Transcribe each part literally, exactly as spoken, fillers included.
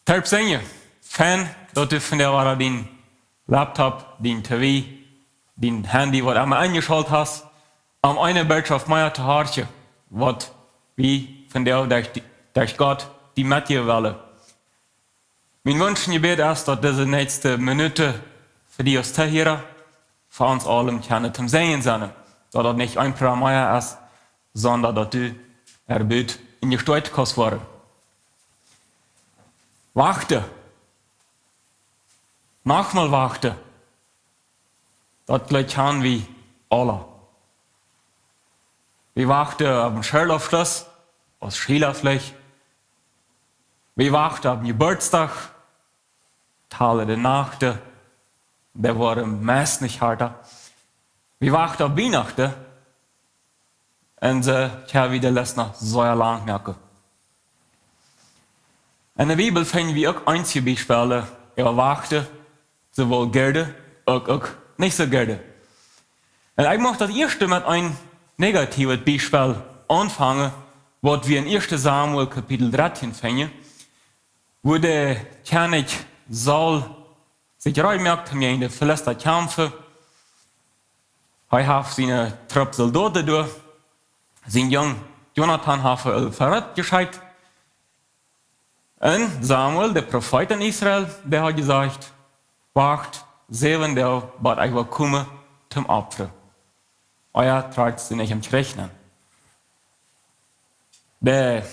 Terp Senje, fein, daut du vondoag wada dien Laptop, dien T V, dien Handy, waut emma enjeschault hast, om eene Botschaft mea to horchen, waut wie vondoag derch, derch Gott die metjäwen wellen. Mien Wunsch un Jebäd es, daut dise näakjste Minuten fa die aus Tohiera, fa ons aulem kjennen toom Säajen sennen. Daut daut nich een Programm mea es, sonda daut du erbuat un jestoakjt kaust woaren. Wachten. Nochmol wachten. Daut Jleew kjanen wie aula. Wie wachten opp een Schoolauffschluss, aus Schiela veleicht. Wie wachten opp een Jeburtsdach, Tag de Nacht, dee woaren meist nich harta. Wie wachten opp Wienachten, un soo kjenn wie de Lest noch sea lang moaken. Enne Bibel finj wie uk eenje Biespels äwa Wachten, soowoll goode, uk, uk nich soo goode. Un ekj mucht daut ieeschte met een negatiewet Biespel aunfangen, waut wie en ieeschte Samuel Kapitel dartieen finjen, wua de Kjennich Saul sikj reed moakt, om jäajen de Filista to kjamfen. Hee haft siene Trupp Soldoten doa. Sien Jung Jonatan haft hee aul verrat jeschekjt. Un Samuel, de Profeet en Israel, dee haud jesajcht: "Wacht säwen Doag, bat ekj woa komen toom Opfren. Ea trakjt junt nich em Kjrich nenn." De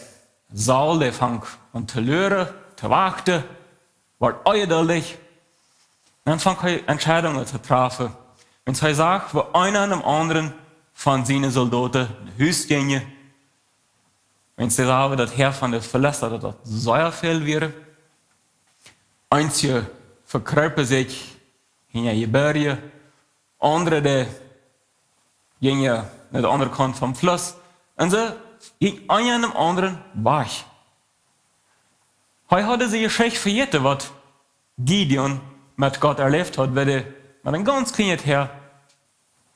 Saul, dee funk aun to luaren, to wachten, wort onjeduldich. Dan funk hee Entscheidungen to träfen. Wan hee sach, woo eena no däm aundren von siene Soldoten no Hus jinjen, wan hee sach, daut hee von de Filista, daut daut sea väl wieren, eenje vekropen sikj hinja Jebirje, aundre, dee jinjen no de aundre Kaunt vom Fluss. Un soo jinkj eena no däm aundren wajch. Hee haud dise Jeschicht vejäten, waut Gideon met Gott erläft haud, woo hee met een gaunz kjlienet Häa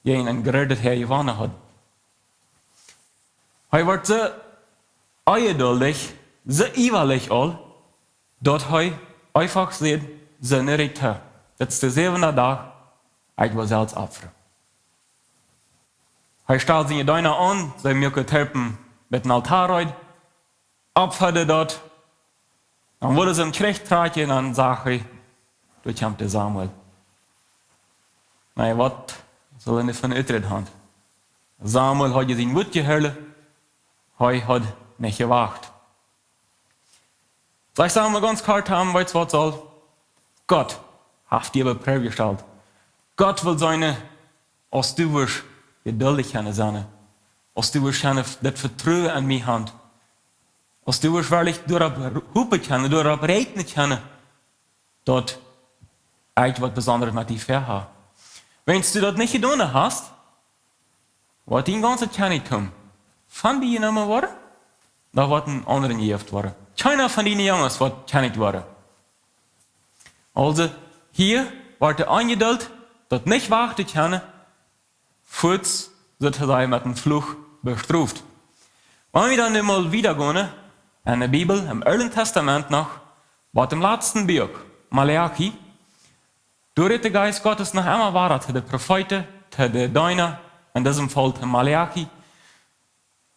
jäajen een grootet Häa jewonnen haud. Hee wort soo onjeduldich, soo iewalich aul, daut hee eefach säd: "Soo, nu rieekjt et. Dit es de säwenda Dach, ekj woa selfst opfren." Hee stald siene Deena aun, see muaken Terpen met een Altoa reed, opfad daut. Dan wullen see em Kjrich trakjen, dan sach hee, doa kjemt de Samuel. Na, waut saul hee nu fa eene Uträt haben? Samuel haud je sien Wuat jehollen, hee haud nich jewacht. Veleicht saj wie gaunz kort: "Ham, weetst waut, Saul? Gott haft die opp de Proow jestalt. Gott well seenen, aus du woascht jeduldich kjennen sennen, aus du woascht kjennen daut Vetruen aun mie haben, aus du woascht werkjlich doaropp hopen kjennen, doaropp räakjnen kjennen, daut ekj waut Besondret met die väaha. Wan du daut nich jedonen hast, woat dien gaunzet Kjennichtum von die jenomen woaren, dan woat een aundren jejäft woaren. Kjeena von diene Junges woat Kjennich woaren." Aulsoo, hia woat hee aunjedult, daut nich wachten kjennen, fuaz woat hee met een Fluch bestroft. Wan wie dan nu mol wieda gonen en de Bibel, em Oolen Tastament noch, bat em latsten Buak, Maleachi, doa rät de Jeist Gottes noch emma wada to de Profeeten, to de Deena, en disem Faul to Maleachi.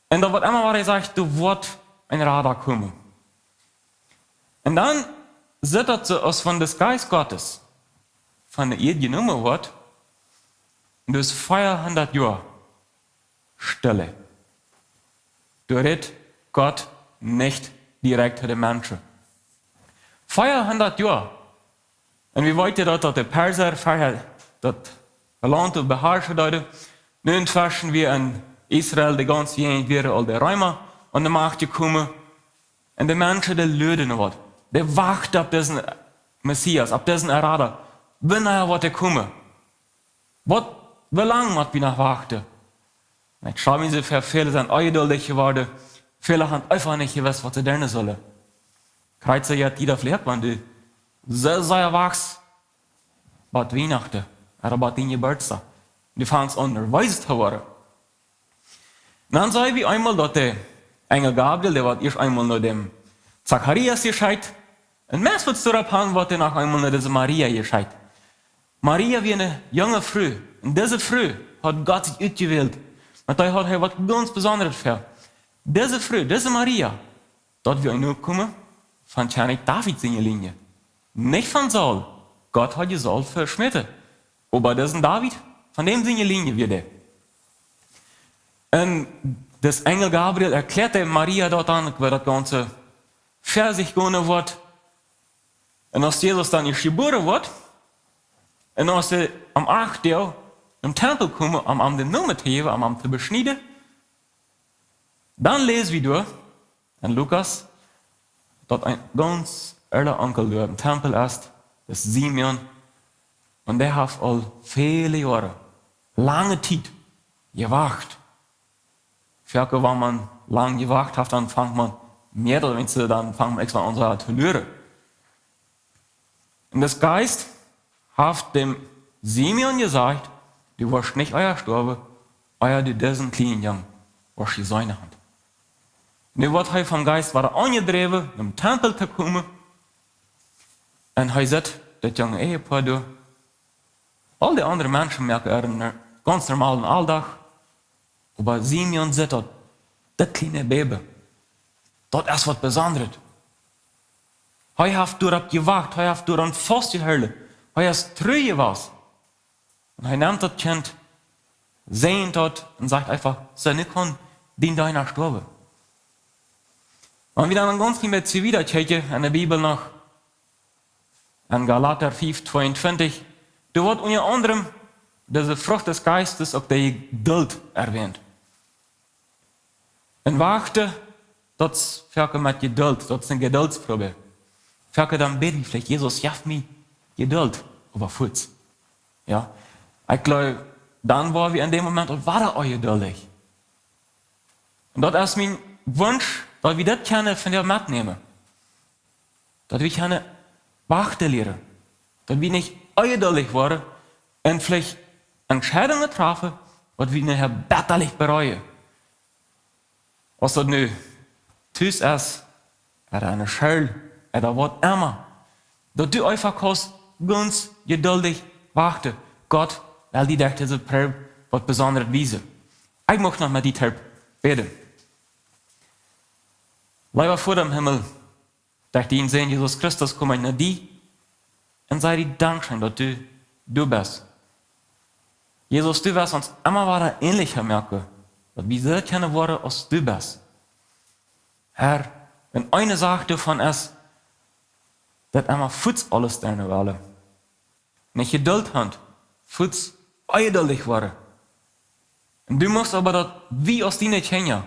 Un doa woat emma wada jesajcht, doa woat een Rada komen. Un dan sitt daut soo aus wan de Jeist Gottes von de Ieed jenomen woat, un daut es veahundat Joa Stille. Doa rät Gott nich direkt to de Menschen. Veahundat Joa. Un wie weeten daut, daut de Persa verhäa daut Launt beharschen deeden. Nu entweschen wia en Israel, de gaunze Jäajent, wieren aul de Reema aun de Macht jekomen. Un de Menschen, dee luaden opp waut. Dee wachten opp disen Messias, opp disen Errata. Wanea woat hee komen? Waut, woo lang mott wie noch wachten? Un ekj stal mie soo väa, väle sent onjeduldich jeworden. Väle haben eefach nich jewist, waut see doonen sullen. Krakjt soo jeit die daut veleicht, wan du soo sea wachst, bat Wienachten, ooda bat dien Jeburtsdach. Du fangst aun nerwees to woaren. Dan saj wie eemol, daut de Enjel Gabriel, dee woat ieescht eemol no däm Zacharias jeschekjt, Un meist woat doaropp han, woat hee noch eemol no dise Maria jeschekjt. Maria wia eene junge Fru. Un dise Fru haud Gott sikj utjewält. Met dee haud hee waut gaunz Besondret ver. Dise Fru, dise Maria, daut wia eene Nokomen von Kjennich David siene Linie. Nich von Saul. Gott haud je Saul veschmäten. Oba disen David, von däm siene Linie wia dee. Un dis Enjel Gabriel erkjläat de Maria daut dan, woo daut gaunze ver sikj gonen woat. Un aus Jesus dan ieescht jebuaren woat, un aus see aum achten Dach em Tempel komen, om am dän Nomen to jäwen, om am to beschnieden, dan läs wie doa en Lukas, daut een gaunz oola Onkel doa em Tempel es, daut es Simeon, un dee haft aul väle Joaren, lange Tiet, jewacht. Foaken, wan maun lang jewacht haft, dan fangt maun mea, ooda wan see, dan fangt maun extra aun to luren. Un de Jeist haft däm Simeon jesajcht: Du woascht nich ea stoawen, ea du disen kjlienen Jung woascht jeseenen han. Nu woat hee vom Jeist wada aunjedräwen, em Tempel to komen. Un hee sitt daut junge Ehepoa doa. Aul de aundre Menschen moaken äaren gaunz normalen Auldach. Oba Simeon sitt daut, daut kjliene Bäbe, daut es waut Besondret. Hee haft doaropp jewacht, hee haft doaraun faustjehoolen, hee es tru jewast. Un hee nemt daut Kjint, säajent daut un sajcht eefach: Soo, nu kaun dien Deena stoawen. Wan wie dan een gaunz kjlien bät wieda kjikjen en de Bibel noch, en Galata fiew tweeuntwintich, doa woat unja aundrem dise Frucht des Jeistes uk de Jeduld erwähnt. Un wachten, daut es foaken met Jeduld, daut es eene Jeduldsprobe. Foaken dan bäd wie veleicht: Jesus, jeff mie Jeduld, oba fuaz. Jo, ekj jleew, dan woa wie en däm Moment aul wada onjeduldich. Un daut es mien Wunsch, daut wie daut kjennen von die metnämen. Daut wie kjennen wachten lieren. Daut wie nich onjeduldich woaren un veleicht Entscheidungen trafen, waut wie nohäa bettalich bereuen. Aus daut nu tus es, ooda enne School, ooda waut emma, daut du eefach kaust gaunz jeduldich wachten. Gott well die derch dise Probe waut Besondret wiesen. Ekj mucht noch met die toop bäden. Leewa Voda em Himmel, derch dienen Sän Jesus Christus kom ekj no die un saj die Dankscheen, daut du doa best. Jesus, du woascht ons emma wada änelja moaken, daut wie soo kjennen woaren aus du best. Herr, un eene Sach doavon es, daut emma fuaz aules deenen wellen. Nich Jeduld han, fuaz onjeduldich woaren. Un du muchst oba, daut wie aus diene Kjinja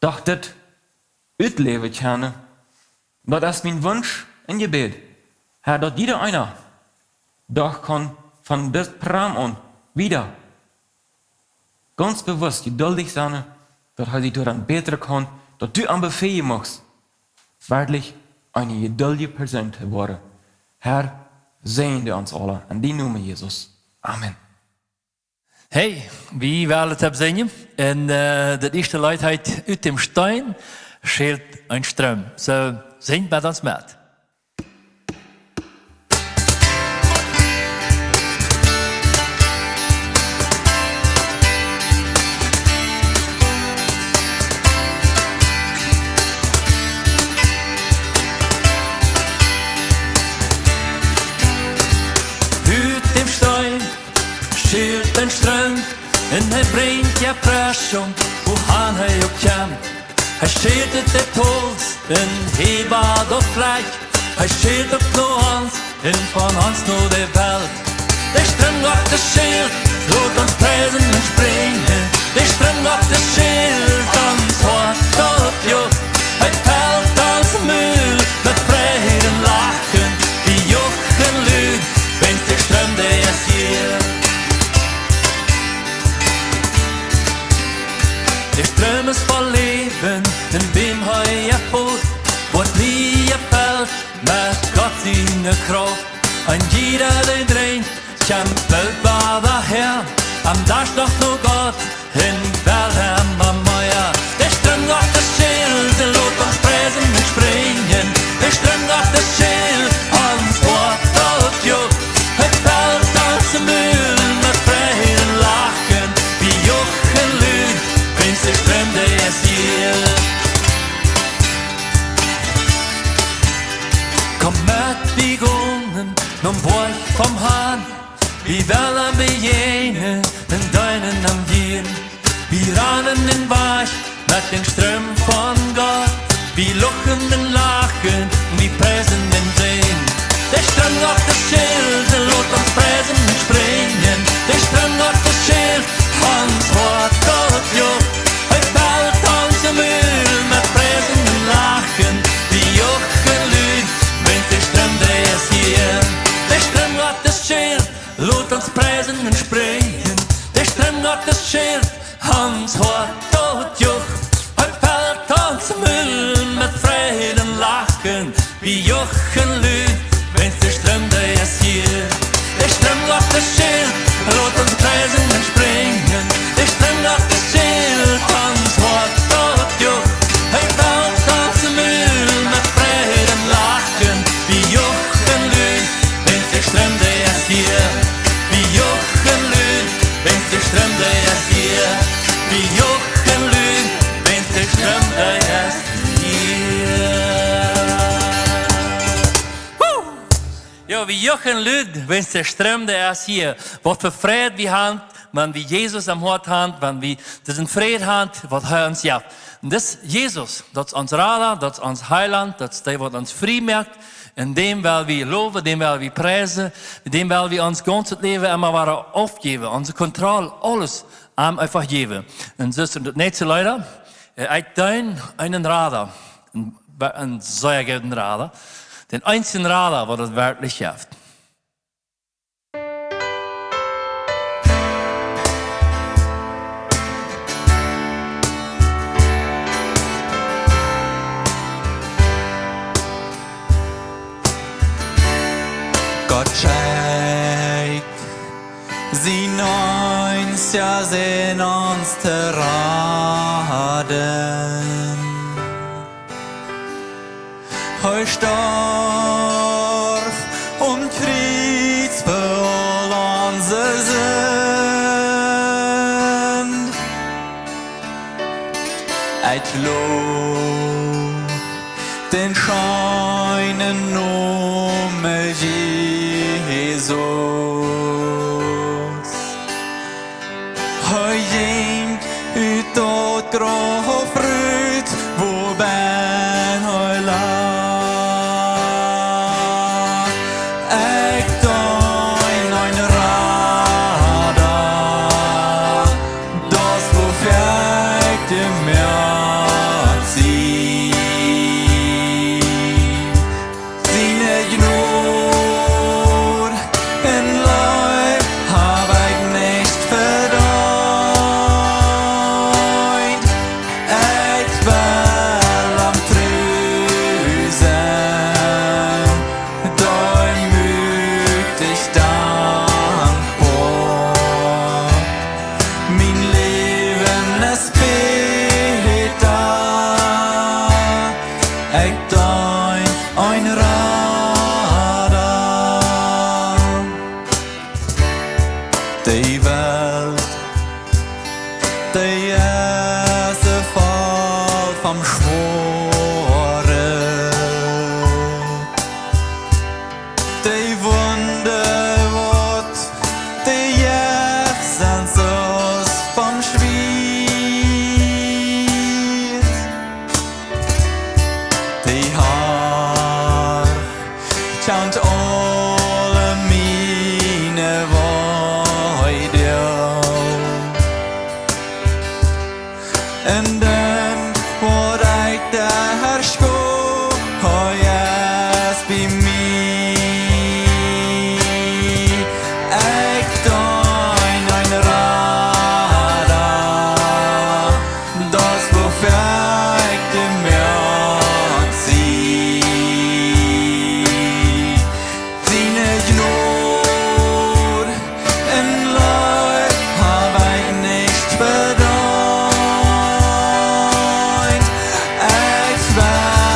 doch dit utläwen kjennen. Daut es mien Wunsch un Jebäd, Herr, daut jieda eena doch kaun von dit Programm aun wieda gaunz bewusst jeduldich sennen, daut hee sikj doaraun bätren kaun, daut du am befähigen muchst, werkjlich eene jeduldje Persoon to woaren. Herr, säajen du ons aule. En dienen Nomen, Jesus. Amen. Hey, wie wellen toop sinjen. Un, äh, daut ieeschte Leet heet Ut dem Steen schillt een Stroom. Soo, sinjt met ons met. Ut dem Steen schillt een Stroom, un hee brinjt Erfreschunk, wua han hee uk kjemt. Hee schillt de Puls un Heba daut Flakj. Hee schillt uk no ons un von ons no de Welt. De Stroom Gottes schillt, lot ons priesen un sprinjen. De Stroom Gottes schillt ons Hoat opp, jo. Hee felt ons Mul met Freid un Lachen. Wie juchen lud, wiels de Stroom, dee es hia. De Stroom es voll Läwen, un wäm hee erfoat, woat nie jefelt met Gott siene Krauft. Un jieda, dee drinkjt, kjemt boolt wada häa. Am Darscht no Gott, un well emma mea. De Stroom Gottes schillt, lot ons priesen un sprinjen. De Stroom Gottes schillt. Komm han, wie wellen am bejäajnen un deenen am dienen. Wie ranen dän Wajch met dän Stroom von Gott. Wie luchen un lachen, wie priesen un sinjen. De Stroom Gottes schillt, lot ons priesen un sprinjen. De Stroom Gottes schillt, ons Hoat daut jucht. Hee felt ons em Mul met priesen un lachen. Wie juchen lud, wiels de Stroom, dee es hia. De Stroom Gottes schillt, lot ons priesen un sprinjen. De Stroom Gottes schillt, ons Hoat daut jucht. Hee felt ons em Mul met Freid un Lachen. Wie juchen lud, wiels de Stroom, dee es hia. De Stroom Gottes schillt, lot ons priesen un sprinjen. De Stroom Gottes schillt, ons Hoat daut jucht. Hee felt ons em Mul met Freid un Lachen. Wie juchen lud, wiels de Stroom, dee es hia. Wie juchen lud, wiels de Stroom, dee es hia. Wie juchen lud, wiels de Stroom, dee es hia. Woo! Jo, wie juchen lud, wiels de Stroom, dee es hia. Waut fa Freid wie han, wan wie Jesus em Hoat han, wan wie disen Fräd han, waut hee ons jeft. Un dis Jesus, daut es ons Rada, daut es ons Heilaunt, daut es dee, waut ons frie moakt. Un däm well wie lowen, däm well wie priesen, däm well wie ons gaunzet Läwen emma wada aufjäwen, onse Kontroll, aules am eefach jäwen. Un soo es daut näakjste Leet, äh, ekj deen eenen Rada. Een, een sea gooden Rada. Dän eensjen Rada, waut et werkjlich jeft. Gott schekjt sien eensjen Sän ons to raden. Hee storf aum Kjriez fa aul onse Sind. Ekj loow dän scheenen Nomen Jesus. Hee jinkj ut daut Grauf rut, wua benn hee lach. Ekj deen eenen Rada, daut es wuafäa ekj jemoakt sie. Siene Jnod un Leew hab ekj nich vedeent. Ekj well am tru sennen, deemootich dankboa. Mien Läwen es bäta, ekj deen eenen Rada. De Welt, dee es voll von Schwoaret. De Wunda, waut dee jeft, sent soo aus vom Schwieet. De Har kjant aule miene Weedoag. Un dan woa ekj derchgonen, hee es bie mie. Ekj deen eenen Rada, daut es wuafäa ekj jemoakt sie. Siene Jnod un Leew hab ekj nich vedeent. Ekj well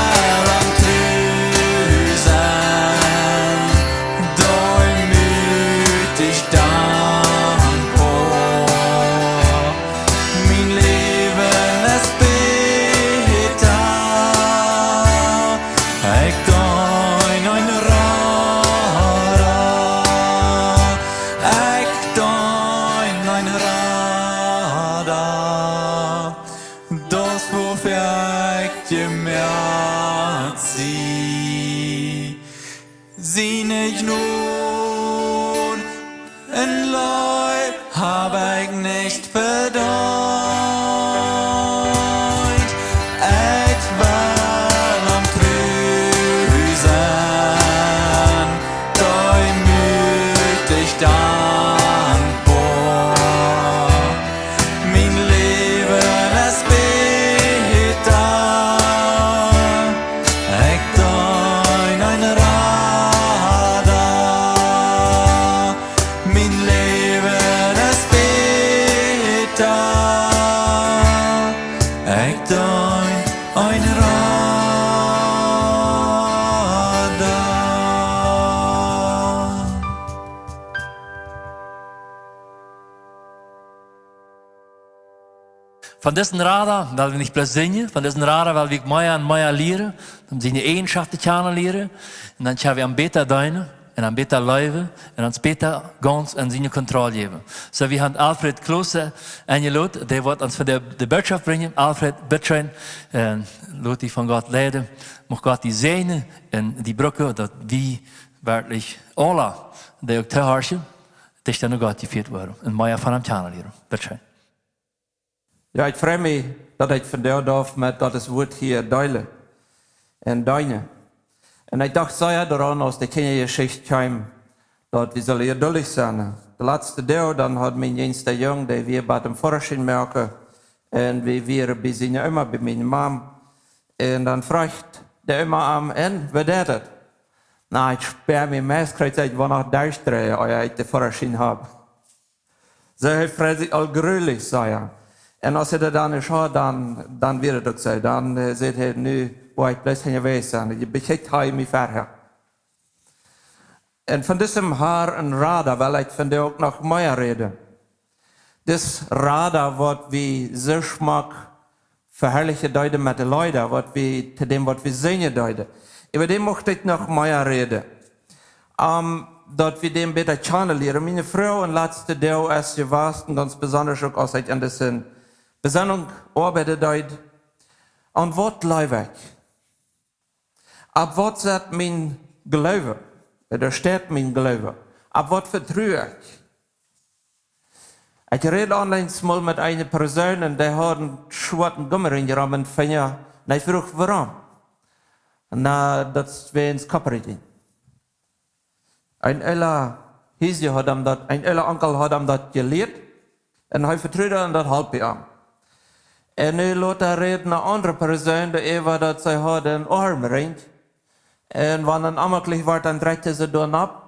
jemoakt sie. Siene Jnod un Leew hab ekj nich vedeent. Ekj well am tru sennen, deemootich dankboa. Mien Läwen es bäta. Ekj deed een Rada. Mien Läwen es bäta. Ekj deed een Rada. Von disen Rada well wie nich bloos sinjen, von disen Rada well wie mea un mea lieren, om siene Eajenschoften kjanen lieren, un dan kjenn wie am bäta deenen, un am bäta leewen, un ons bäta gaunz en siene Kontroll jäwen. Soo, wie haben Alfred Kloos enjelot, dee woat ons von de, de Botschaft brinjen. Alfred, bitte schön, un lot die von Gott leiden. Mucht Gott die säajnen un die brucken, daut wie werkjlich aule, dee uk toohorchen, dichta no Gott jefieet woaren un mea von am kjanen lieren. Bitte schön. Jo, ekj frei mie, daut ekj vondoag darf met Gott sien Wort hia deelen un deenen. Un ekj docht sea doaraun, aus de Kjinjajeschicht kjeem, daut wie sullen jeduldich sennen. De latste Doag, dan haud mien jinjsta Jung, dee wia bie dän Foaschien moaken, un wie wieren bie siene Oma, bie miene Mam. Un dan fruach de Oma am: "Un, woo jeit et?" Na, ekj späa mie meist, kjrieech ekj woll noch Durchfall, ea ekj dän Foaschien hab. Soo, hee freid sikj aul grulich, säd hee. Un aus hee daut dan nich haud, dan, dan wia et uk soo. Dan, äh, säd hee: "Nu woa ekj bloos hia wajch sennen. Ekj bejäa mie verhäa." Un von disen Herr un Rada well ekj vondoag uk noch mea räden. Dis Rada, waut wie soo schmock veharlichen deeden met de Leeda, waut wie, to däm, waut wie sinjen deeden. Äwa däm mucht ekj noch mea räden. Om daut wie däm bäta kjanen lieren. Miene Froag em latsten Deel es jewast, un gaunz besonda uk aus ekj aun dise Besennunk oabeiden deed: Aun waut jleew ekj? Opp waut sett mien Gloowen? Doa steit mien Gloowen. Opp waut vetru ekj? Ekj räd onlangs mol met eene Persoon un dee haud een schwoaten Gummi rom äa Finja. Un ekj fruach: "Wuarom?" "Na, daut es wäajens copyrighting." Een oola Hieja haud am daut, een oola Onkel haud am daut jelieet. Un hee vetrud daut un daut holp am. Un nu lota räd eene aundre Persoon doaräwa, daut see haud een Oarmrinkj. Un wan een Oma krank wort, dan drekjt see doa nopp.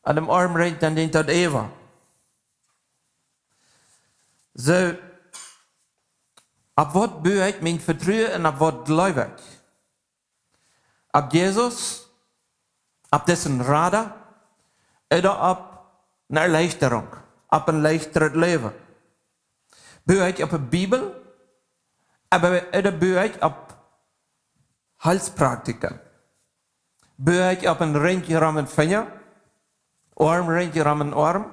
Un däm Oarmrinkj, dan jinkj daut äwa. Soo, opp waut bu ekj mien Vetruen un opp waut jleew ekj? Opp Jesus, opp disen Rada, ooda opp eene Erleichterung, opp een leichtret Läwen? Bu ekj opp de Bibel, oba ooda bu ekj opp Heilspraktiken? Bu ekj opp een Rinkj rom een Finja, Oarmrinkj rom een Oarm?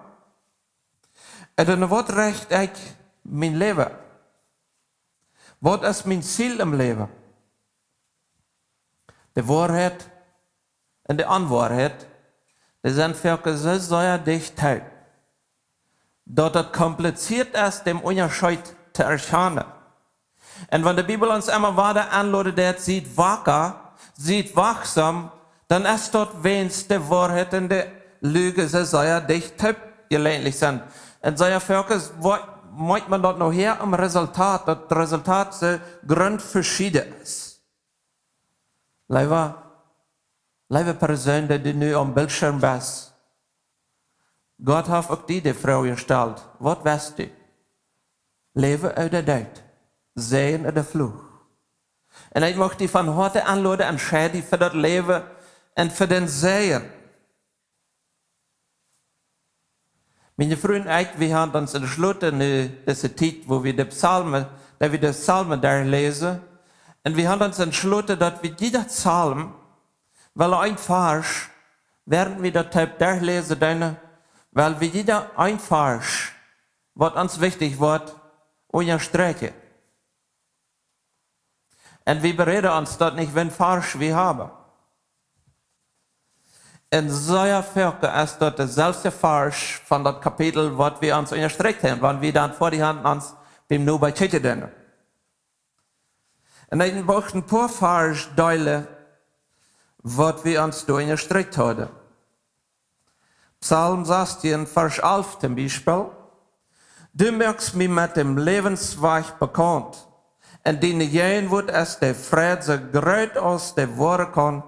Ooda no waut recht ekj mien Läwen? Waut es mien Ziel em Läwen? De Woarheit un de Onwoarheit, dee sent foaken soo sea dicht bie, daut et kompliziert es, dän Unjascheet to erkjanen. Un wan de Bibel ons emma wada aunlot, daut: "Siet wacka, siet wachsam", dan es daut wäajens de Woarheit un de Lüg soo sea dicht bie jeläajentlich sent. Un sea foaken moakt maun daut nohäa aum Resultat, daut daut Resultat soo grundvescheden es. Leewa, leewe Persoon, dee du nu aum Bildschirm best, Gott haft uk die de Froag jestalt: Waut west du? Läwen ooda Doot? Säajen ooda Fluch? Un ekj mucht die von Hoaten aunloden: Entscheid die fa daut Läwen un fa dän Säajen. Miene Fru un ekj, wie haben ons entschloten, nu dise Tiet, wua wie de Psalmen, daut wie de Psalmen doa läsen, un wie haben ons entschloten, daut wie jieda Psalm, well een Varsch, wäarent wie daut Tiet doa läsen, dan well wie jieda een Varsch, waut ons wichtich woat, unjastrikjen. Un wie beräden ons daut nich, wan Varsch wie haben. Un sea foaken es daut deselwje Varsch von daut Kapitel, waut wie ons unjastrikjt haben, wan wie dan ver de Haunt ons biem Noba kjikjen doonen. Un ekj wull een poa Varsch deelen, waut wie ons doa unjastrikjt haben. Psalm sastieen, Varsch alf toom Biespel. Du moakst mie met däm Läwenswajch bekaunt. Un diene Jäajenwoat es de Fräd soo groot aus dee woaren kaun.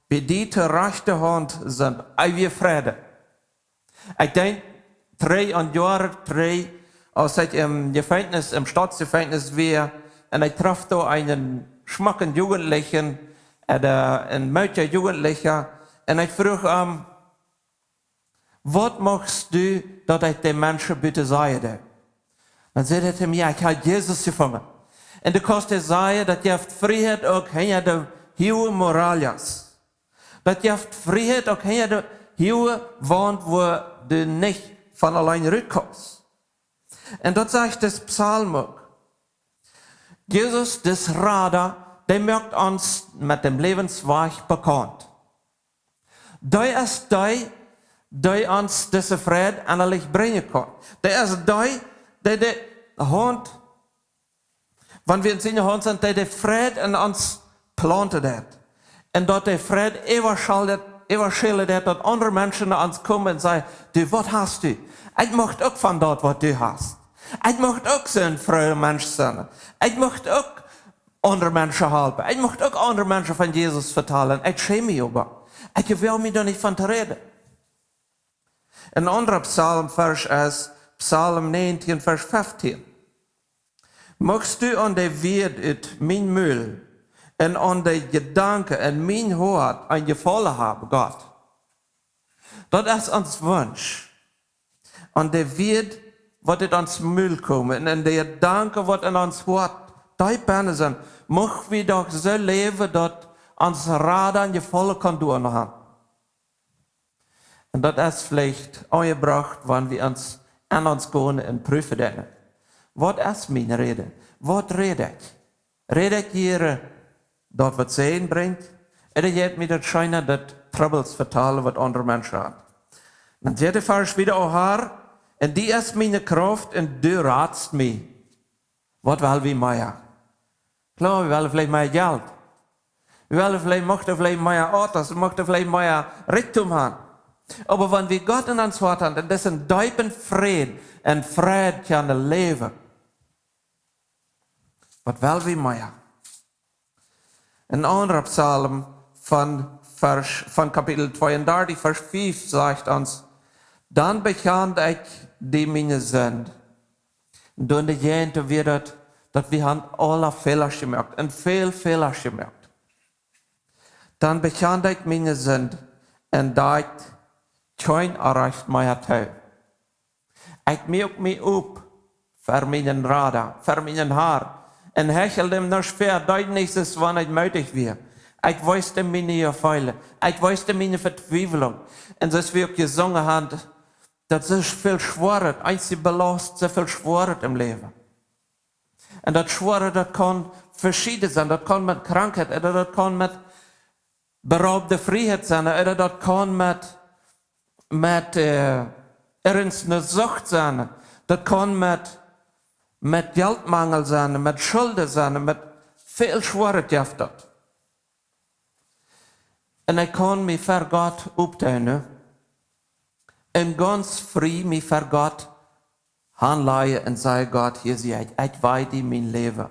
Bie die to rajchte Haunt sent eewje Fräd. Ekj denkj, dree aun Joaren trigj, aus ekj em Jefenkjnis, em Stautsjefenkjnis wia, un ekj trof doa eenen schmocken Jugendlichen, äh, een moodja Jugendlicha, un ekj fruach am: "Waut muchst du, daut ekj de Menschen buten sajen doo?" Dan säd hee to mie: "Jo, ekj hab Jesus jefungen." Un du kaust dee sajen, daut jeft Frieheit uk hinja de huage murallas. Daut jeft Frieheit uk hinja de huage Waunt, wua du nich von auleen rutkommst. Un daut sajcht dis Psalm uk. Jesus, dis Rada, dee moakt ons met däm Läwenswajch bekaunt. Dee es dee, dee ons dise Fräd ennalich brinjen kaun. Dee es dee, dee de Haunt, wan wie en siene Haunt sent, dee de Fräd en ons plaunten deit. Un daut de Fräd äwaschellen deit, äwaschellen deit, daut aundre Menschen no ons komen un sajen: "Du, waut hast du? Ekj mucht uk von daut, waut du hast. Ekj mucht uk soon frooa Mensch sennen. Ekj mucht uk aundre Menschen halpen. Ekj mucht uk aundre Menschen von Jesus vetalen. Ekj schäm mie oba. Ekj woag mie doa nich von to räden." Een aundra Psalmvarsch es Psalm näajentieen, Varsch feftieen. Muchst du aun de Wieed ut mien Mul un aun de Jedanken en mien Hoat een Jefaulen haben, Gott. Daut es ons Wunsch. Aun de Wieed, waut ut ons Mul komen, un aun de Jedanken, waut en ons Hoat deep bennen sent, mucht wie doch soo läwen, daut ons Rada een Jefaulen kaun doaraun haben. Un daut es veleicht aunjebrocht, wan wie ons aun ons gonen un prüfen doonen: "Waut es mien Räden? Waut räd ekj? Räd ekj hia daut, waut Säajen brinjt? Ooda jeit mie daut scheena, daut Trubbels vetalen, waut aundre Menschen haben?" Dan sajcht de Varsch wieda: "O Herr, en die es miene Krauft un du ratst mie." Waut well wie mea? Kloa, wie wellen veleicht mea Jelt. Wie wellen veleicht, muchten veleicht mea Autos, muchten veleicht mea Rikjdom haben. Oba wan wie Gott en ons Hoat haben, dan es een deepen Fräd, een Fräd kjennen läwen. Waut well wie mea? Een aundra Psalm von Varsch, von Kapitel tweeundartich, Varsch fief sajcht ons: "Dan bekjand ekj die miene Sind." Un doa en de Jäajent wia daut, daut wie haben aule Fäla jemoakt, un väl Fäla jemoakt. "Dan bekjand ekj miene Sind un deed kjeen Orrajcht mea too." Ekj muak mie op ver mienen Rada, ver mienen Herr, un hechel däm nuscht väa, deed nuscht, wan ekj moodich wia. Ekj wiest am miene Jefeelen, ekj wiest am miene Vetwiewlunk. Un soo aus wie uk jesungen haben, daut es väl Schwoaret, eent es belast, soo väl Schwoaret em Läwen. Un daut Schwoare, daut kaun veschieden sennen. Daut kaun met Krankheit, ooda daut kaun met beraubte Frieheit sennen, ooda daut kaun met, met, äh, irjent eene Sucht sennen. Daut kaun met, met Jeltmangel sennen, met Schulden sennen, met väl Schwoaret jeft daut. Un ekj kaun mie ver Gott opdoonen un gaunz frie mie ver Gott hanlajen un sajen: "Gott, hia sie ekj, ekj wees die mien Läwen.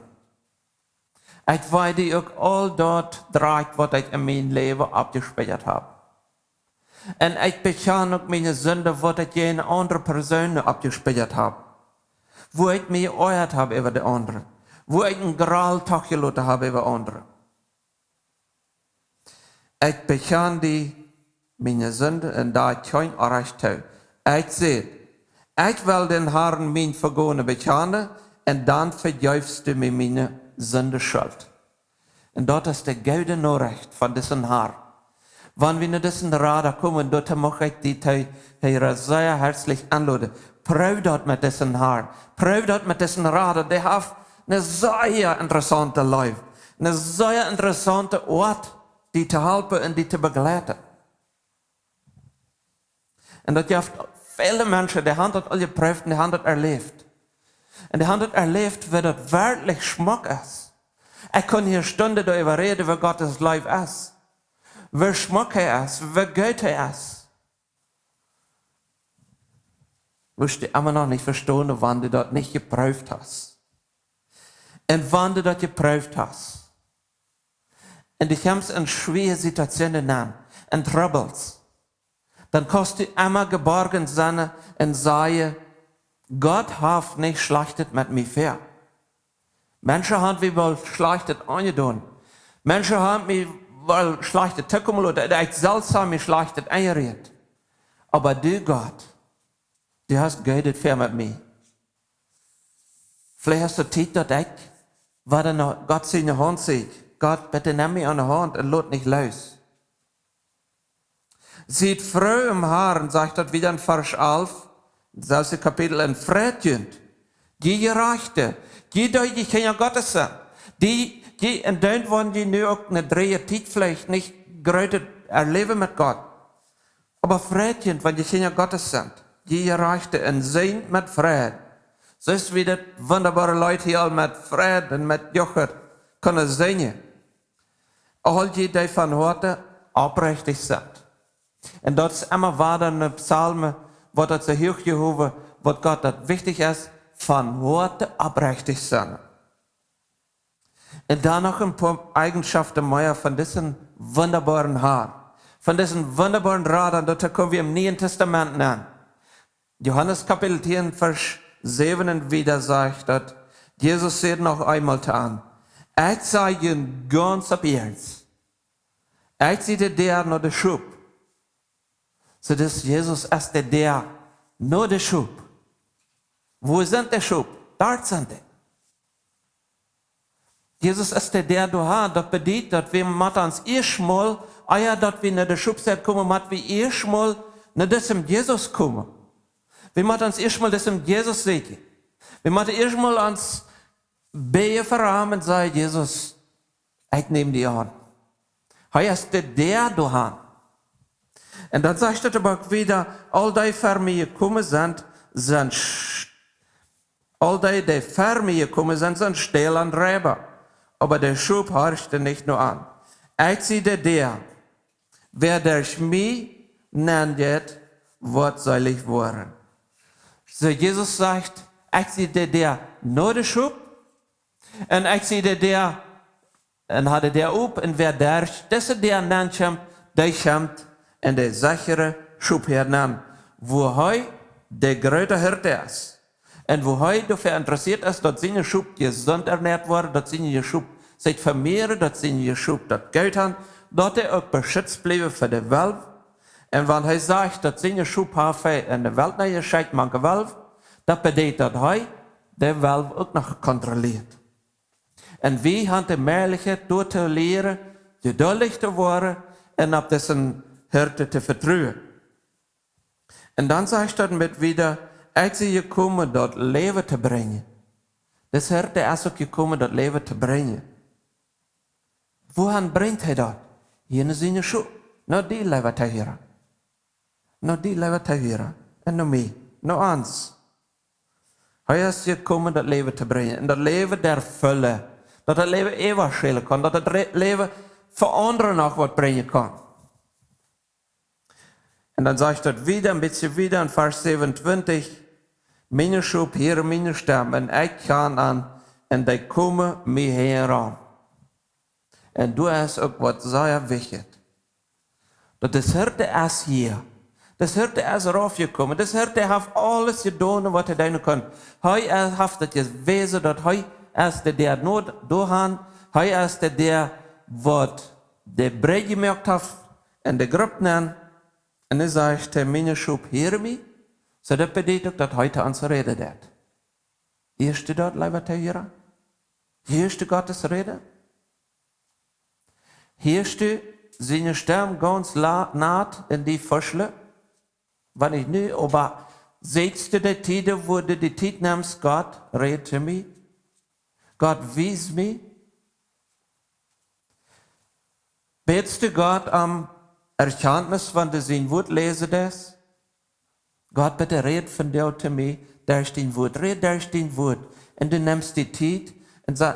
Ekj wees die uk aul daut Drakj, waut ekj en mien Läwen aufjespieejelt hab. Un ekj bekjan uk miene Sinden, waut ekj jäajen aundre Persoonen aufjespieejelt hab. Wua ekj mie jeoajat hab äwa de aundre. Wua ekj een Groll toojeloten hab äwa aundre. Ekj bekjan die miene Sinden un deed kjeen Orrajcht too. Ekj säd: Ekj well dän Harn mien Vegonen bekjanen, un dan vejeefst du mie miene Sindenschult." Un daut es de goode Norecht von disen Harn. Wan wie no disen Rada komen, doa mucht ekj die too, hia sea hoatlich enloden. Proow daut met disen Harn. Proow daut met disen Rada. Dee haft eene sea interessaunte Leew. Eene sea interessaunte Oat, die to halpen un die to bejleiden. Un daut jeft väle Menschen, dee haben daut aul jeprooft un dee haben daut erläft. Un dee haben daut erläft, woo daut werkjlich schmock es. Ekj kunn hia Stunden doaräwa räden, woo Gott sien Läwen es. Woo schmock hee es, woo goot hee es. Woascht du emma noch nich vestonen, wan du daut nich jeprooft hast. Un wan du daut jeprooft hast, un du kjemst en schwoare Situationen aun, en Troubles, dan kaust du emma jeborjen sennen un sajen: Gott haft nich Schlajchtet met mie ver. Menschen haben mie woll Schlajchtet aunjedonen. Menschen haben mie woll Schlajchtet tokomen loten. Ekj selfst hab mie Schlajchtet aunjerät. Oba du, Gott, du hast Goodet ver met mie. Veleicht es daut Tiet, daut ekj wada no Gott siene Haunt sieekj. Gott, bitte nemm mie aun de Haunt un lot nich loos. Siet froo em Harn, sajcht daut wada en Varsch alf, daut selwje Kapitel, un freit junt, jie Jerajchte, jie, dee jie Kjinja Gottes sent, dee, dee, un dan woaren jie nu uk ne dreeje Tiet veleicht nich grootet erläwen met Gott. Oba freit junt, wan jie Kjinja Gottes sent, jie Jerajchte, un sinjt met Freid. Soo aus wie daut wundaboare Leet hia aul met Freid un met Juchen kunnen sinjen. Aul jie, dee von Hoaten oprechtich sent. Un daut es emma wada en Psalm, waut daut soo huach jehowen, waut Gott daut wichtich es, von Hoaten oprechtich sennen. Un dan noch een poa Eigenschaften mea von disen wundaboaren Harn, von disen wundaboaren Rada, daut komen wie em Nieen Tastament aun. Johanes Kapitel tieen, Varsch säwen un wieda sajcht daut, Jesus säd noch eemol to an: Ekj saj junt gaunz opp Ernst, ekj sie de Däa no de Schop. Soo, daut Jesus es de Däa no de Schop. Wua sent de Schop? Doa sent dee. Jesus es de Däa doahan. Daut bediet, daut wie motten ons ieescht mol, ea daut wie no de Schop sent komen, mott wie ieescht mol no disem Jesus komen. Wie motten ons ieescht mol disem Jesus sieekjen. Wie motten ieescht mol ons bäjen fa am un sajen: Jesus, ekj näm die aun. Hee es de Däa doahan. Un dan sajcht et oba uk wieda: Aul dee ver mie jekomen sent, sent sch-, aul dee, dee ver mie jekomen sent, sent Stäla un Reiba. Oba de Schop horchten nich no an. Ekj sie de Däa. Wäa derch mie nenjeit, woat seelich woaren. Soo, Jesus sajcht: Ekj sie de Däa no de Schop. Un ekj sie de Däa, un hab de Däa op, un wäa derch dise Däa nenkjemt, dee kjemt en de sechre Schophoad nenn, wua hee de groota Hirt es. Un wua hee doafäa interessieet es, daut siene Schop jesunt ernäat woaren, daut siene Schop sikj vemieeren, daut siene Schop daut goot han, daut dee uk beschitzt bliewen fa de Welw. Un wan hee sajcht, daut siene Schop haft hee en de Welt nenjeschekjt, mank de Welw, daut bediet, daut hee de Welw uk noch kontrollieet. Un wie han de Mäajlichkjeit doa to lieren, jeduldich to woaren un opp disen Hirt to vetruen. Un dan sajcht et wieda: Ekj sie jekomen, daut Läwen to brinjen. Dis Hirt es uk jekomen, daut Läwen to brinjen. Wuahan brinjt hee daut? Hia no siene Schop. No die, leewa Tohiera. No die, leewa Tohiera. Un no mie. No ons. Hee es jekomen, daut Läwen to brinjen. Un daut Läwen de Fell. Daut daut Läwen äwaschälen kaun. Daut daut Re-, Läwen fa aundre noch waut brinjen kaun. Un dan sajcht et wieda, een bät wieda en Varsch säwenuntwintich: Miene Schop hieren miene Stemm, un ekj kjan an, un dee komen mie hinjaraun. Un doa es uk waut sea wichtich. Daut dis Hirt es hia. Dis Hirt es raufjekomen. Dis Hirt haft aules jedonen, waut hee doonen kunn. Hee es, haft et jewäsen, daut hee es de Däa no doahan. Hee es de Däa, waut de Brigj jemoakt haft en de Grupp nenn. Un hee sajcht: Miene Schop hieren mie. Soo, daut bediet uk, daut hee to ons räden deit. Hieescht du daut, leewa Tohiera? Hieescht du Gott siene Räd? Hieescht du siene Stemm gaunz la-, nah en die Varsch? Wan nich nu, oba sitst du de Tieden, wua du die Tiet nemst: Gott, räd to mie. Gott, wies mie. Bätst du Gott om Erkenntnis, wan du sien Wort läsen deist? Gott, bitte räd vondoag to mie derch dien Wort. Räd derch dien Wort. Un du nemst die Tiet un sa-,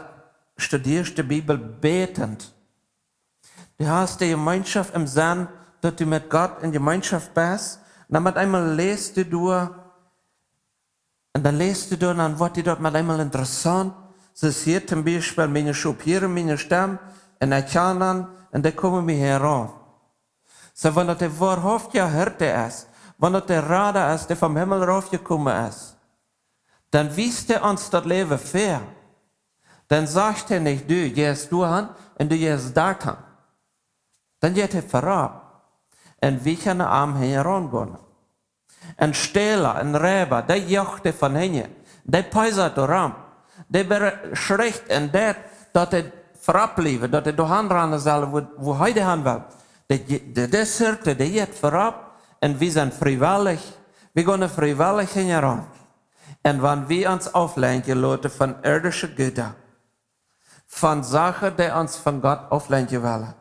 studieescht de Bibel bädent. Du hast de Jemeenschoft em Senn, daut du met Gott en Jemeenschoft best. Un dan met eemol läst du doa, un dan läst du doa, dan woat die daut met eemol interessaunt. Soo aus hia toom Biespel: Miene Schop hieren miene Stemm, un ekj kjan an, un dee komen mie hinjaraun. Soo, wan daut de woarhauftja Hirt es, wan daut de Rada es, dee vom Himmel raufjekomen es, dan wiest hee ons daut Läwen väa. Dan sajcht hee nich: Du jeist doahan un du jeist doahan. Dan jeit hee verut. Un wie kjennen am hinjaraun gonen. Un Stäla un Reiba, dee joacht hee von hinjen. Dee peisat doaromm. Dee beschricht un deit, daut hee verut bliewen, daut hee doahan rannen saul, wua, wua hee doahan well. Dee, dee, dee Hirt, dee jeit verut, un wie sent friewellich. Wie gonen friewellich hinjaraun. Un wan wie ons auflenkjen loten von irdische Jutta, von Sachen, dee ons von Gott auflenkjen wellen,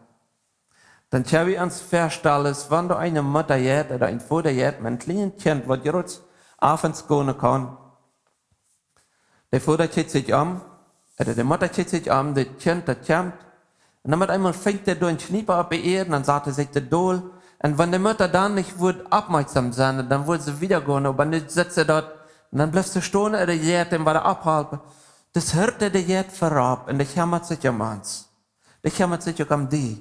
dan kjenn wie ons väastalen, aus wan doa eene Mutta jeit ooda een Voda jeit met een kjlienet Kjint, waut jrod aufens gonen kaun. De Voda kjikjt sikj om, ooda de Mutta kjikjt sikj om, daut Kjint, daut kjemt. Un dan met eemol finjt hee doa een Kjniepa opp de Ieed, dan sat hee sikj doa dol. Un wan de Mutta dan nich wudd oppmoakjsom sennen, dan wudd see wieda gonen, oba nu sitt see doa, un dan blift see stonen, ooda jeit am wada opphalpen. Daut Hirt, dee jeit verut, un dee kjemmat sikj om ons. Dee kjemmat sikj uk om die.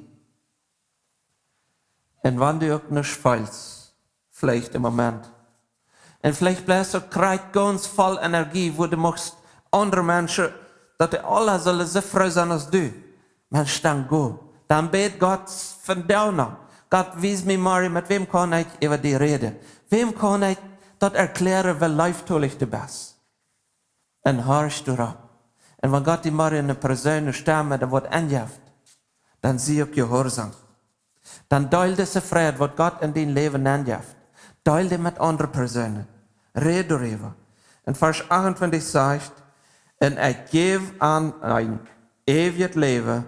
Un wan du uk nuscht feelst, veleicht em Moment, un veleicht blifst du uk krakjt gaunz voll Energie, wua du muchst aundre Menschen, daut dee aula sullen soo froo sennen aus du. Mensch, dan go. Dan bäd Gott vondoag noch: Gott, wies mie morjen, met wäm kaun ekj äwa die räden? Wäm kaun ekj daut erkjläaren, woo leeftolich du best? Un horch doaropp. Un wan Gott die morjen eene Persoon, eene Stemm ooda waut enjeft, dan sie uk jehuarsom. Dan deel dise Fräd, waut Gott en dien Läwen enjeft, deel dee met aundre Persoonen. Räd doaräwa. En Varsch achtuntwintich sajcht: Un ekj jäw an een eewjet Läwen,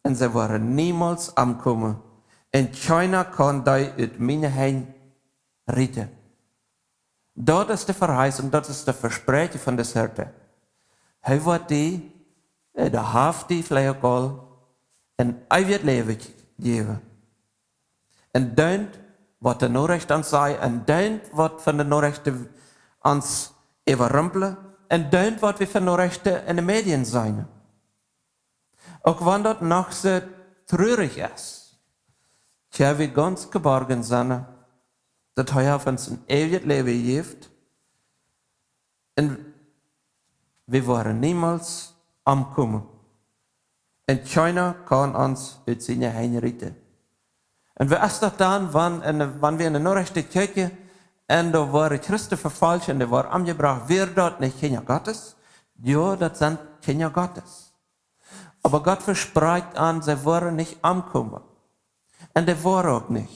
un see woaren niemols omkomen, un kjeena kaun dee ut miene Henj rieten. Daut es de Verheißung, daut es daut Vespräakjen von dän Hirt. Hee woat die, äh, dee haft die veleicht uk aul, een eewjet Läwen jäwen. Un doonen, waut de Norecht ons sajcht, un doonen, waut von de Norechten ons äwarumpelt, un doonen, waut wie von Norechten en de Medien seenen. Uk wan daut noch soo trurich es, kjenn wie gaunz jeborjen sennen, daut hee haft ons een eewjet Läwen jejäft, un wie woaren niemols omkomen, un kjeena kaun ons ut siene Henj rieten. Un woo es daut dan, wan, en, wan wie en de Norechten kjikjen, un doa woaren Christen vefolcht un dee woaren omjebrocht? Wieren daut nich Kjinja Gottes? Jo, daut sent Kjinja Gottes. Oba Gott vesprakjt an, see woaren nich omkomen. Un dee woaren uk nich.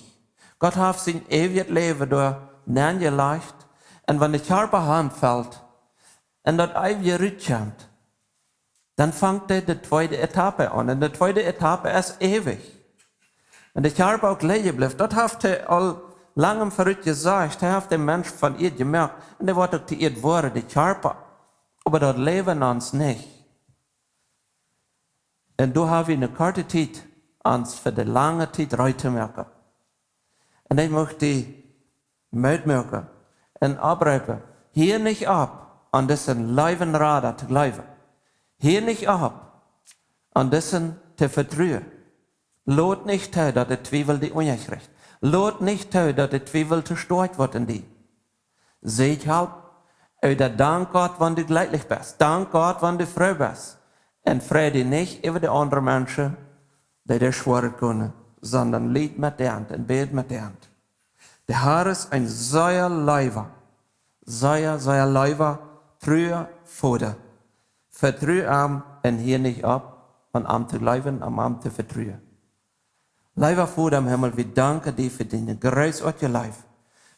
Gott haft sien eewjet Läwen doa nenjelajcht. Un wan de Kjarpa hanfelt un daut Eewje rutkjemt, dan fangt hee de tweede Etapp aun. Un de tweede Etapp es eewich. Un de Kjarpa uk lidjen blift. Daut haft hee aul lang em verut jesajcht. Hee haft dän Mensch von Ieed jemoakt. Un dee woat uk to Ieed woaren, de Kjarpa. Oba daut Läwen en ons nich. Un doa hab wie eene korte Tiet, ons fa de lange Tiet reed to moaken. Un ekj mucht die Moot moaken un opprepen: Hia nich opp, aun disen leewen Rada to jleewen. Hia nich opp, aun disen to vetruen. Lot nich too, daut de Twiewel die unjakjricht. Lot nich too, daut de Twiewel too stoakj woat en die. Saj Help, ooda dank Gott, wan du jlekjlich best. Dank Gott, wan du froo best. Un frei die nich äwa de aundre Menschen, dee die schwoa gonen, sonda lied met an un bäd met an. De Herr es een sea leewa, sea, sea leewa, trua Voda. Vetru am un hia nich opp, aun am to jleewen, aun am to vetruen. Leewa Voda em Himmel, wie danken die fa diene jroote Leew.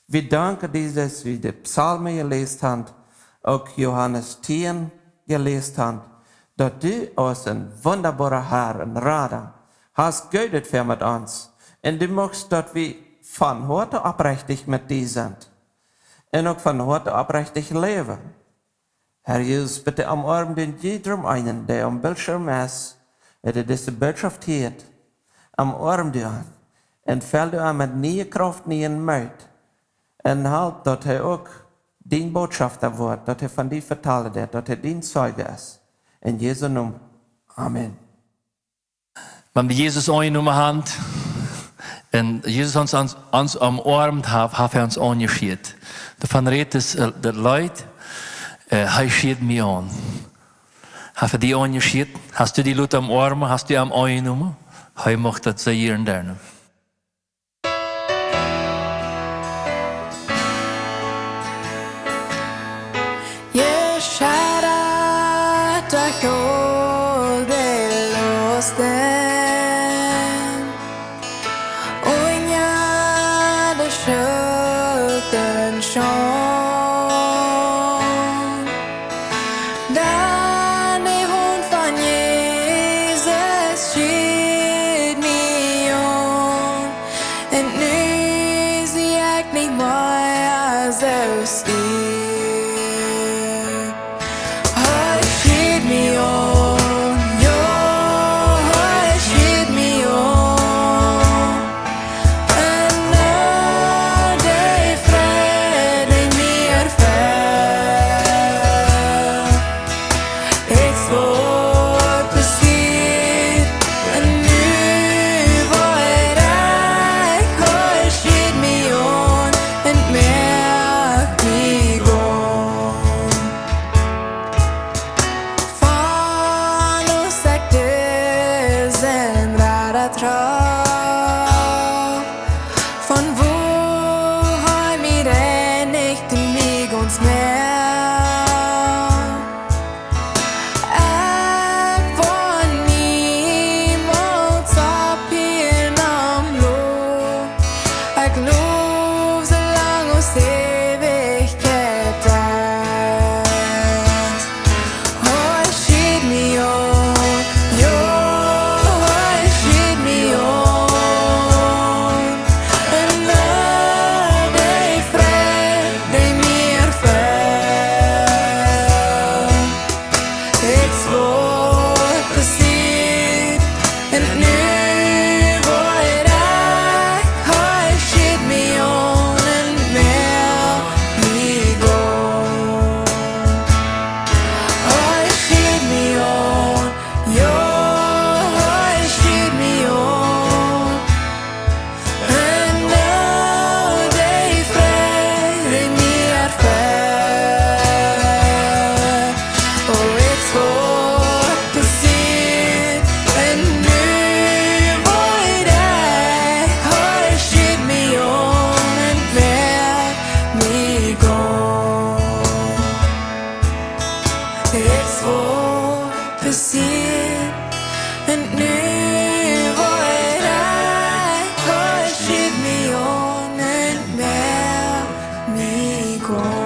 Wie danken die, daut wie de Psalmen jeläst haben, uk Johanes tieen jeläst haben, daut du aus een wundaboara Herr un Rada Hast Goodet väa met ons. Un du muchst, daut wie von Hoaten oprechtich met die sent. Un uk von Hoaten oprechtich läwen. Herr Jesus, bitte omoarm dän jiedrem eenen, dee aum Bildschirm es, dee dise Botschaft hieet. Omoarm dän. Un fell dän met niee Krauft, nieen Moot. Un halp, daut hee uk dien Botschafta woat, daut hee von die vetalen deit, daut hee dien Zeij es. En Jesu Nomen. Amen. Wan wie Jesus aunjenomen haben un Jesus ons, ons, ons omoarmt haft, haft hee ons aunjeschieet. Doavon rät daut, äh, daut Leet, äh, hee schieet mie aun. Haft hee die aunjeschieet? Hast du dee loten omoarmen? Hast du am aunjenomen? Hee mucht daut sea jieren doonen. Jeschat daut Golt de Lasten unja de Schultren schon. Dan de Haunt von Jesus schieet mie aun. Un nu sie ekj nich mea soo stell. Hee schieet mie aun, jo, hee schieet mie aun. Un nu de Fräd, dee mie fält. Ekj woa passieren, un nu woa ekj, hee schieet mie aun un moakt mie goot. Von aus ekj disen Rada trof, von woo hee mie reinicht un mie gaunz moakt. Ekj woa niemols opphieren om lowen. Ekj low soo lang aus Eewichkjeit es. Hee schieet mie aun, jo, hee schieet mie aun. Un nu de Fräd, dee mie fält. Ekj woa passieren, un nu woa ekj, hee schieet mie aun un moakt mie goot. Hee schieet mie aun, jo, hee schieet mie aun. Un nu de Fräd, dee mie fält. Oh, ekj woa passieren, un nu woa ekj, hee schieet mie aun un moakt mie goot. Ekj woa passieren, un nu woa ekj, hee schieet mie aun un moakt mie goot.